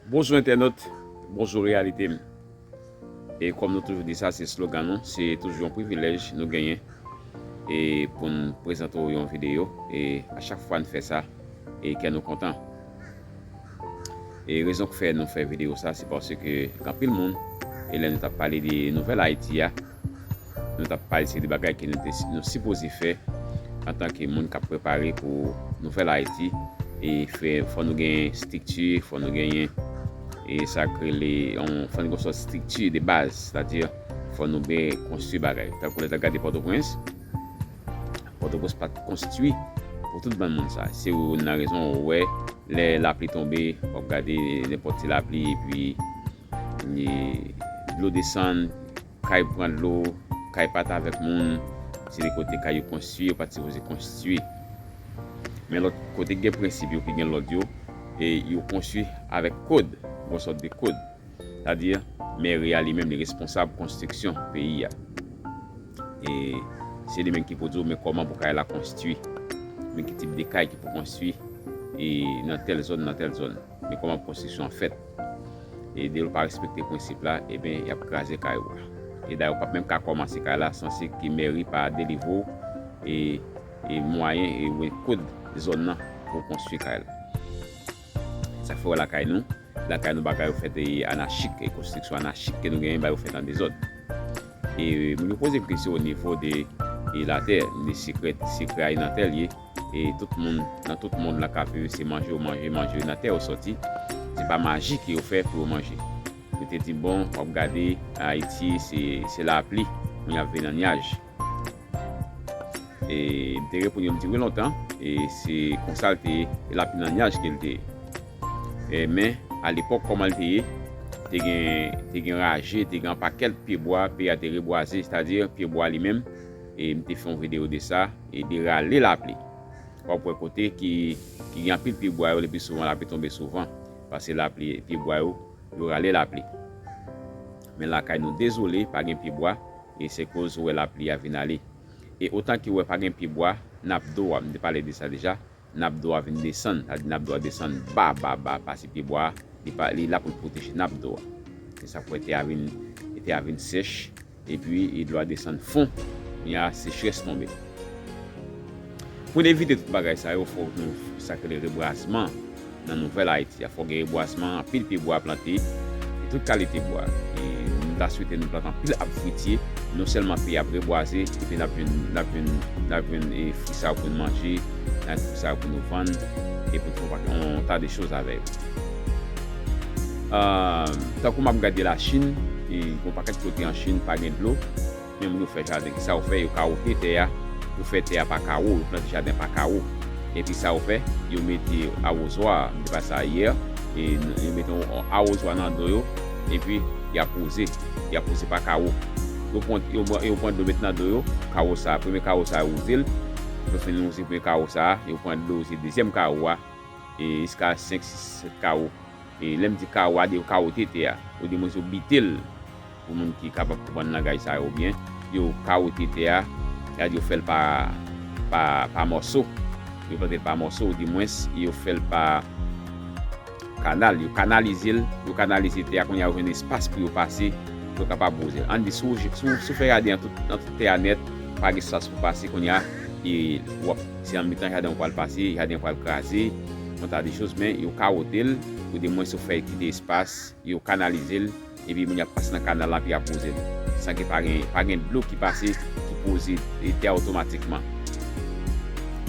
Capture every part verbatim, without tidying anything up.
Bonjou entènot, bonjou reyalite m. E kòm nou toujou di sa, se slogan nou, se toujou yon privilèj nou genyen e pou n prezante w yon videyo. E a chak fwa n fè sa, e kè nou kontan. E rezon k fè nou fè videyo sa, se paske gen anpil moun, e lè nou t ap pale de Nouvèl Ayiti a, nou t ap pale se de bagay ke nou te, nou sipoze fè antanke moun k ap prepare pou Nouvèl Ayiti. E fè, fò nou gen estrikti, fò nou genyen, e sa k rele, yon, fò nou gen yon sòt estrikti de baz, sètadi fò nou byen konstwi bagay. Tankou lè n t ap gade Pòtoprens, Pòtoprens pa t konstwi pou tout bann moun sa. Se youn nan rezon ou wè, lè lapli tonbe, w ap gade nenpòt ti lapli, epi e, dlo desann, kay pran dlo, kay pa t avèk moun, se de kote kay yo konstwi, yo pa t sipoze konstwi. Men lòt kote ki gen prensip yo, ki gen lòd yo, e yo konstwi avèk kòd, yon sòt de kòd. Sètadi, mèri a li menm, li responsab konstriksyon peyi a. E se li menm ki pou di w, men kòman pou kay la konstwi, men ki tip de kay ki pou konstwi, e nan tèl zòn, nan tèl zòn. Men kòman konstriksyon an fèt. E de yo pa respekte prensip la, ebyen, y ap kraze kay ou a. E dayè, ou p ap menm ka kòmanse kay la, sanse ke mèri pa delivre w, e, e mwayen, e oubyen kòd zòn nan pou w konstwi kay la. Sa fè w wè lakay nou, lakay nou bagay yo fèt e anachik, e konstriksyon anachik ke nou genyen, bagay yo fèt an dezòd. E moun yo poze m kesyon o nivo de, e latè, de sekrè, sekrè a nan tèl ye. E tout moun, nan tout mond la k ap viv, se manje yo manje, manje yo nan tè yo sòti. Se pa maji ke yo fè pou yo manje. Yo te di, bon, w ap gade, Ayiti, se, se lapli, kounye a vin nan nyaj. E m te reponn yo, m di, wi, lontan, e se konsa l te ye, e lapli nan nyaj ke l te ye. E, men, alepòk, kòman l te ye, te gen, te gen raje, te gen yon pakèt pyebwa, peyi a te rebwaze, sètadi pyebwa li menm, e m te fè yon videyo de sa, e de rale lapli. W ap wè kote ki, ki gen anpil pyebwa yo, le pli souvan lapli tonbe souvan, paske lapli, pyebwa yo, yo rale lapli. Men lakay nou, dezole, pa gen pyebwa, e se koz ou wè lapli a vin ale. E otan ke w wè pa gen pyebwa, nap dlo a, m te pale de sa deja, nap dlo a vin desann, sètadi nap dlo a desann ba, ba, ba, pase pyebwa, li pa, li la pou l pwoteje nap dlo a. E sa fè tè a vin, tè a vin sèch, epi e dlo a desann fon, kounye a sechrès tonbe. Pou n evite tout bagay sa yo, fòk nou, sa k rele rebwazman nan Nouvèl Ayiti a. Fòk gen rebwazman, anpil pyebwa plante, e tout kalite bwa. E nou ta swete nou plante anpil ab fritye, non sèlman peyi ap rebwaze, epi n ap jwenn, n ap jwenn, n ap jwenn, e, fwi sa yo pou n manje, n ap jwenn fwi sa yo pou nou vann, e pou n fè yon pakèt, yon ta de choz avè yo. Ah, tankou m ap gade Lachin, e yon pakèt kote an Chin pa gen dlo, men moun yo fè jaden. Kisa yo fè? Yo kawote tè a pou fè tè a pa kawo, yo plante jaden pa kawo. Epi sa yo fè? Yo mete awozwa, m te pale sa yè, e n-, yo mete yon, yon awozwa nan do yo, epi y ap wouze, y ap wouze pa kawo. Yo pran, yo, pran- yo pran dlo met nan do yo, kawo sa, premye kawo sa yo wouze l, yo fin wouze premye kawo sa, yo pran dlo wouze dezyèm kawo a, e jiska senk, sis, sèt kawo. E lè m di kawo a, yo kawote tè a, ou di mwen yo bite l, pou moun ki kapab konprann langaj sa yo byen, yo kawote tè a, sètadi yo fè l pa, pa, pa mòso, yo plante l pa mòso, ou di mwens, yo fè l pa kanal, yo kanalize l, yo kanalize tè a, kounye a yo jwenn espas pou yo pase, pou yo kapab wouze l. Ann di, si w, si w, si w fè jaden an tout, an tout tè a nèt, pa gen espas pou pase, kounye a, e w ap, se nan mitan jaden w pral pase, jaden w pral kraze, yon ta de choz, men yo kawote l, pou di mwens yo fè kite espas, yo kanalize l, epi moun y ap pase nan kanal la, epi y ap wouze l. San ke pa gen, pa gen dlo ki pase, ki poze e tè a otomatikman.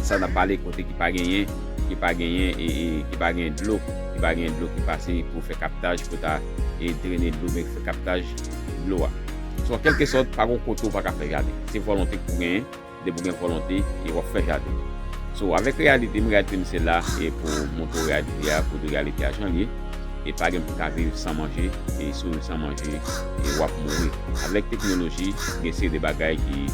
Sa n ap pale kote ki pa genyen, ki pa genyen, e, e, ki pa gen dlo, ki pa gen dlo ki pase pou fè kaptaj, pou ta, e, drene dlo, men fè kaptaj dlo a. So, an kèlke sòt, pa gen kote ou pa ka fè jaden. Se vòlonte k pou genyen, depi w gen vòlonte, e w ap fè jaden. So, avèk reyalite m, reyalite m se la, e pou montre w reyalite a, pou di reyalite a jan l ye, e pa gen moun ki ka viv san manje, e si w viv san manje, e w ap mouri. Avèk teknoloji, gen seri de bagay ki,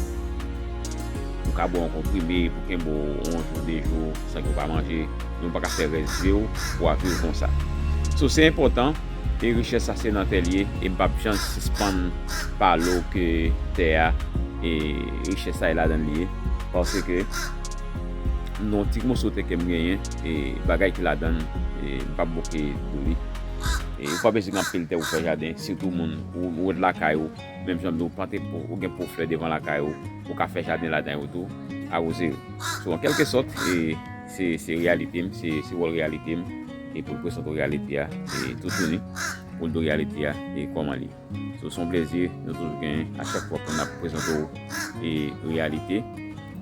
ou ka bwè yon konprime pou kenbe w yon jou, de jou, san ke w pa manje, men w pa ka fè rès vi w pou w ap viv konsa. So, se enpòtan, e richès sa se nan tè l ye, e m p ap janm sispann pale w ke tè a, e richès sa e ladan l li ye, paske nan ti moso tè ke m genyen, e bagay ki ladan l, e m p ap bouke pou li. E ou pa bezwen gen anpil tè pou fè jaden, sitou moun ou, ou lakay ou, menm jan ou plante po, ou gen po flè devan lakay ou, ou ka fè jaden ladan yo tou, awoze yo. So, an kèlke sòt, e, se, se reyalite m, se, se wòl reyalite m, e pou l prezante w reyalite a, e toutouni, pou l di w reyalite a, e kòman li ye. So, se yon plezi nou toujou genyen a chak fwa pou n ap prezante w, e, reyalite.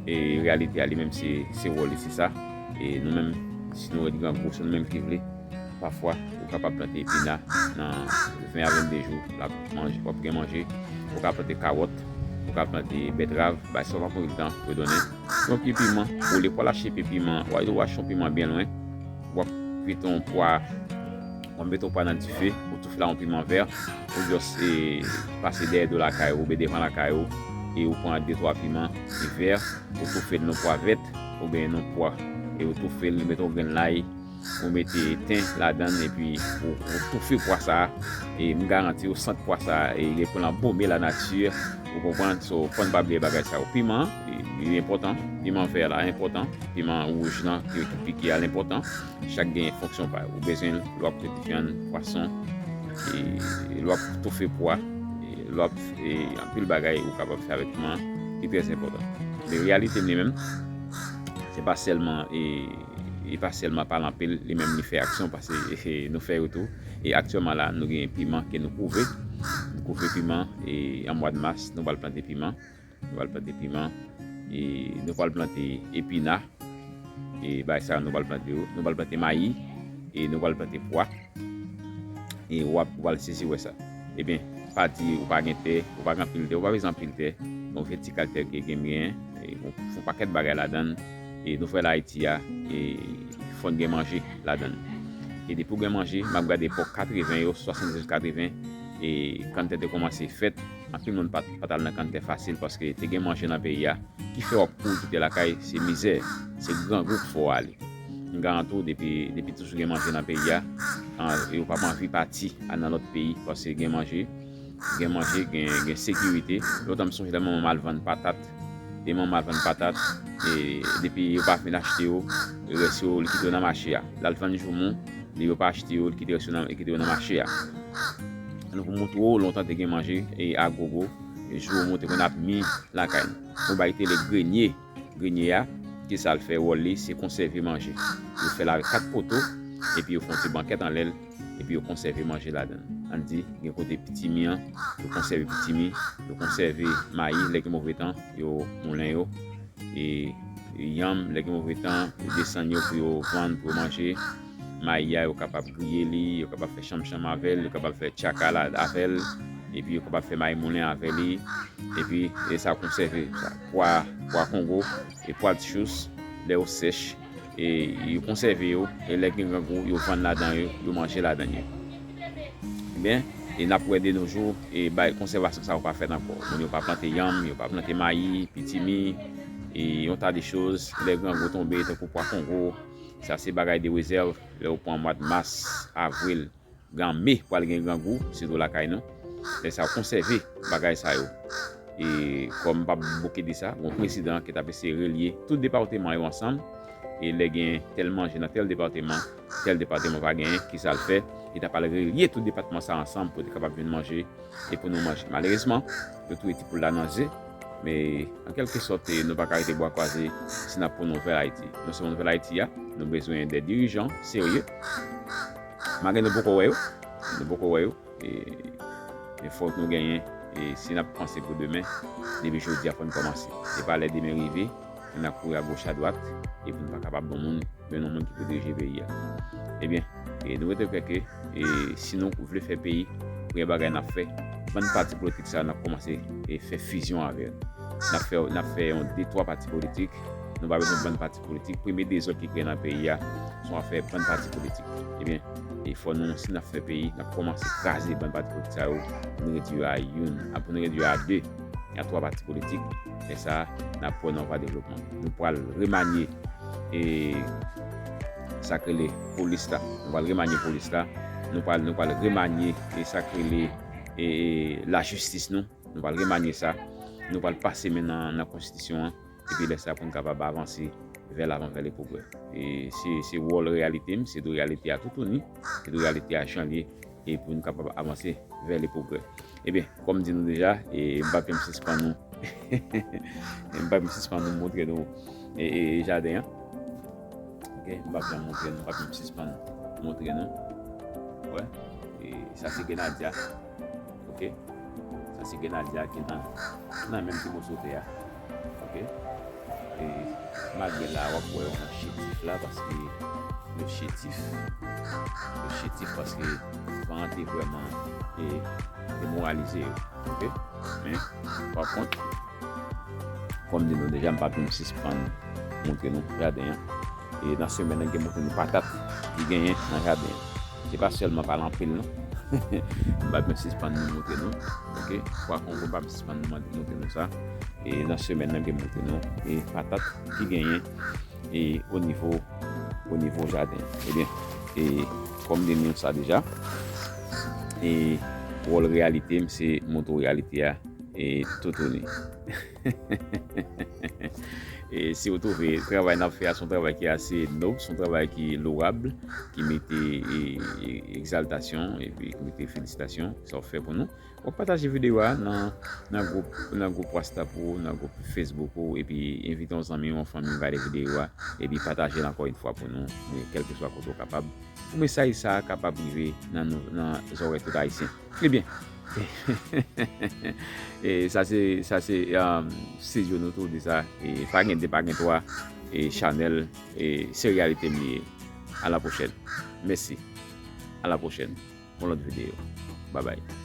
E reyalite a li menm se, se wòl li, se sa. E nou menm, si nou ret grangou, se nou menm ki vle. Pafwa, ou kapab plante epina nan ven a vennde jou, l ap manje, w ap gen manje. Ou ka plante kawòt, ou ka plante bètrav, bay sa w pa pran tan pou donnen. Yon pye piman, ou le pral achte pye piman, w a, w achte yon piman byen lwen, w ap mete yon pwa, w ap mete yon pwa nan dife, ou toufe l a yon piman vè, ou just, e, pase dèyè do lakay ou, oubyen devan lakay ou, e ou pran de twa piman vè, ou toufe l nan pwa vèt, oubyen nan pwa, e ou toufe l, mete yon grenn lay, ou mete ten ladan l, epi ou, ou toufe pwa sa a, e m garanti w, sant pwa sa a, e li pral anbome lanati, ou konprann? So, fò n pa bliye bagay sa yo. Piman, li, li enpòtan, piman vè la enpòtan, piman wouj lan, ki, ki pike a, l enpòtan. Chak gen fonksyon pa yo. Ou bezwen l, lè w ap fè vyann, pwason, e lè w ap toufe pwa, e lè w ap, e anpil bagay ou kapab fè avèk piman, ki trè enpòtan. Men reyalite m li menm, se pa sèlman, e, e pa sèlman pale anpil, li menm li fè aksyon, paske, e, nou fè yo tou. E aktyèlman la, nou gen piman ke nou kouve. Nou kouve piman, e an mwa de mas, nou pral plante piman. Nou pral plante piman, e nou pral plante epina, e bagay sa yo nou pral plante yo. Nou pral plante mayi, e nou pral plante pwa. E w ap, w pral sezi wè sa. Ebyen, pa di ou pa gen tè, ou pa gen anpil tè, ou pa bezwen anpil tè. Yon vètikal tè ke gen byen, e yon, yon pakèt bagay ladan l. E nou fè l Ayiti a, e fò n gen manje ladan l. E depi w gen manje, m ap gade epòk katreven yo, swasanndiznèf katreven, e kanntè te kòmanse fèt. Anpil moun pa t, pa t al nan kanntè fasil paske te gen manje nan peyi a. Ki fè w ap kouri kite lakay, se mizè, se grangou k fè w ale. M garanti w, depi, depi toujou gen manje nan peyi a, an, yo p ap anvi pati al nan lòt peyi paske gen manje, gen manje, gen, gen sekirite. Lontan m sonje lè manman m al vann patat, e manman m al vann patat, e depi yo pa vin achte yo, rès yo, li kite yo nan mache a. L al vann joumou, depi yo pa achte yo, li kite rès yo nan, li kite yo nan mache a. Nou pou montre w, lontan te gen manje, e agogo, joumou te konn ap mi lakay nou. Yon bagay ki rele grenye. Grenye a, kisa l fè wòl li, se konsève manje. Yo fè l avèk kat poto, epi yo fè yon ti bankèt anlè l, epi yo konsève manje ladan l. Ann di, gen kote pitimi an, yo konsève pitimi, yo konsève mayi, lè gen move tan, yo moulen yo. E, e yanm, lè gen move tan, yo desann yo pou yo vann, pou yo manje. Mayi a, yo kapab griye li, yo kapab fè chanmchanm avè l, yo kapab fè tchaka la, avè l, epi yo kapab fè mayi moulen avè li, epi, e sa konsève, sa, pwa, pwa kongo, e pwa dchous, lè yo sèch, e yo konsève yo, e lè gen grangou, yo vann ladan yo, yo manje ladan yo. Ebyen, e n ap wè de nos jours, e bay konsèvasyon sa yo pa fèt ankò. Moun yo pa plante yanm, yo pa plante mayi, pitimi, e yon ta de choz, lè grangou tonbe, tankou pwa kongo, sa se bagay de rezèv, lè ou pran mwa de mas, avril, gen me pral gen grangou, sitou lakay nou. Lè sa yo konsève bagay sa yo. E kòm m p ap bouke di sa, gen yon prezidan ki t ap eseye relye tout depatman yo ansanm. E lè gen tèl manje nan tèl depatman, tèl depatman pa genyen, kisa l fè? Li t ap al relye tout depatman sa ansanm pou te kapab jwenn manje e pou nou manje. Malerezman, yo touye ti poul la nan ze, men an kèlke sòt, nou pa ka rete bwa kwaze si n ap pou nouvèl Ayiti. Nou se nouvèl Ayiti a, nou bezwen de dirijan serye. Malgre nou poko wè yo, nou poko wè yo, e, men fòk nou genyen, e si n ap panse pou demen, depi jodi a fò n kòmanse. Se pa lè demen rive, n ap kouri agoch adwat, epi n pa kapab bon moun, jwenn yon moun ki pou dirije peyi a. Ebyen, e nou rete kwè ke, e si nou vle fè peyi, premye bagay n ap fè, bann pati politik sa yo, n ap kòmanse, e fè fizyon avè yo. N ap fè, n ap fè yon de twa pati politik. Nou pa bezwen bann pati politik. Premye dezòd ki kreye nan peyi a, se yon afè bann pati politik. Ebyen, e fò nou, si n ap fè peyi, n ap kòmanse kraze bann pati politik sa yo, pou nou redui yo a youn, a pou nou redui yo a de, a twa pati politik. Lè sa a, n ap pran nan vwa devlopman. Nou pral remanye, e sa k rele polis la. Nou pral remanye polis la. Nou pral, nou pral remanye, e sa k rele, e, e lajistis nou. Nou pral remanye sa. Nou pral pase men nan, nan konstitisyon an. Epi lè sa pou n kapab avanse vè lavan, vè le pwogrè. E se, se wòl reyalite m, se de reyalite a toutouni, se de reyalite a jan l ye. e pou nou kapab avanse vers le progrès. Ebyen, kòm di nou deja, e m p ap janm sispann nou m p ap janm sispann nou montre nou e, e, e jaden an. Ok, m p ap janm montre nou, m p ap janm sispann montre nou. Wè, e sa se grenadya. Ok, sa se grenadya ki nan, nan menm ti moso tè a. Ok, e malgre la w ap wè yon chétif la, paske yo chétif, yo chétif paske van an te vrèman e demoralize yo. Ok, men pa kont, kòm di nou deja, m p ap janm sispann montre nou jaden an. E nan semèn nan, gen montre nou patat ki genyen nan jaden an. Se pa sèlman pale anpil non. M p ap janm sispann nou montre nou. Ok, pwa kongo, m p ap sispann nou montre nou sa. E nan semèn nan, gen montre nou e patat ki genyen e o nivo, o nivo jaden. Ebyen, e kòm di nou sa deja, e wòl reyalite m se montre w reyalite a e toutouni. E si w twouve travay n ap fè a se yon travay ki ase nob, se yon travay ki lowab, ki mete e, e, egzaltasyon epi ki mete felisitasyon sa w fè pou nou, w ap pataje videyo a nan, nan gwoup, nan gwoup WhatsApp ou, nan gwoup Facebook ou, epi envite yon zanmi ou yon fanmi gade videyo a, epi pataje l ankò yon fwa pou nou, e, kèlkeswa kote w kapab, pou mesaj sa a kapab rive nan nou, nan zòrèy tout Ayisyen. Ebyen, e sa se, sa se um, Studio Noutou di sa. E pa gen de, pa gen twa. E chanèl e se reyalite m li ye. A la pwochèn. Mèsi. A la pwochèn. Yon lòt videyo. Babay.